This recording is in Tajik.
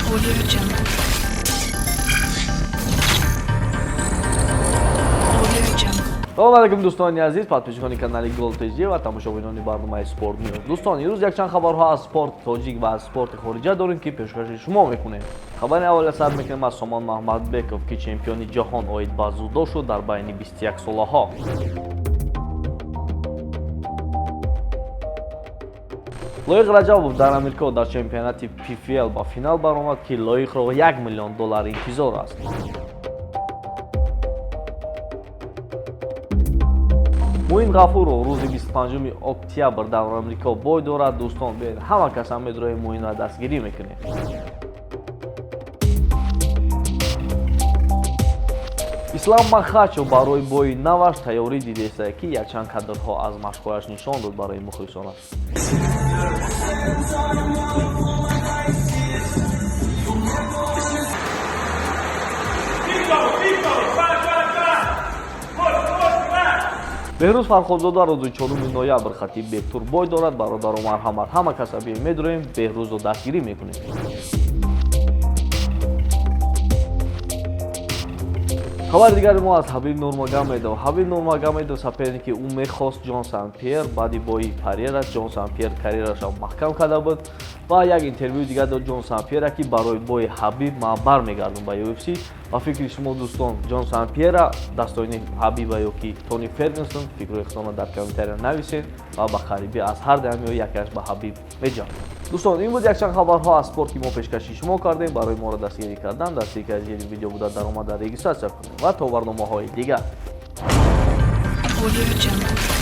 Audio Jungle. Audio Jungle. Салом алейкум, дӯстони азиз, подписчикони канали Гол ТЖ ва тамошобинони барномаи Спорт Ньюз. Дӯстон, имрӯз якчанд хабарҳо аз спорт тоҷик ва аз спорти хориҷа дорем, ки пешкаши шумо мекунем. Хабари аввала сар мекунем аз Сомон Маҳмадбеков, ки чемпиони ҷаҳон оид ба дзюдо шуд дар байни 21 солаҳо. Лоиқ Раҷабов дар Амрико дар чемпионати PFL ба финал баромад, ки Лоиқро 1 миллион доллар интизор аст. Муин Ғафуров рӯзи 25 октябр дар Амрико бой дорад. Дӯстон, биёед, ҳама кас ҳам медрои Муинро дастгирӣ мекунем. Ислам Махачев барои бои наваш тайёрӣ дидеста, ки якчанд кадрҳо аз машқҳояш нишон дод барои мухлисонаш. Беҳрӯз Фарходзода рӯзи 4 ноябр хати Бектур бой дорад. Бародару марҳамат, ҳама каса биёем, медроем, Беҳрӯзро дастгирӣ мекунем. Хабари дигари мо аз Ҳабиб Нурмагомедов. Ҳабиб Нурмагомедов, соперники ӯ мехост Ҷон Сан Пьер. Баъди бои Парера Ҷон Сан Пьер карьераша маҳкам карда буд ва як интервюи дигар дод Ҷон Сан Пьера, ки барои бои Ҳабиб ман бармегардум ба UFC. Ба фикри шумо, дӯстон, Ҷон Сан Пьера дастоини Ҳабиба ё ки Тони Фергюсон? Фикрҳои худтонро дар комментария нависед ва ба қарибӣ аз ҳар дуями якаш ба Ҳабиб меҷангад. Дӯстон, ин буд якчанд хабарҳо аз спорт, ки мо пешкаши шумо кардем. Барои моро дастгирӣ кардан дар ссылкаи зери видео буда даромада регистрация кунед ва то барномаҳои дигар. Audio Jungle.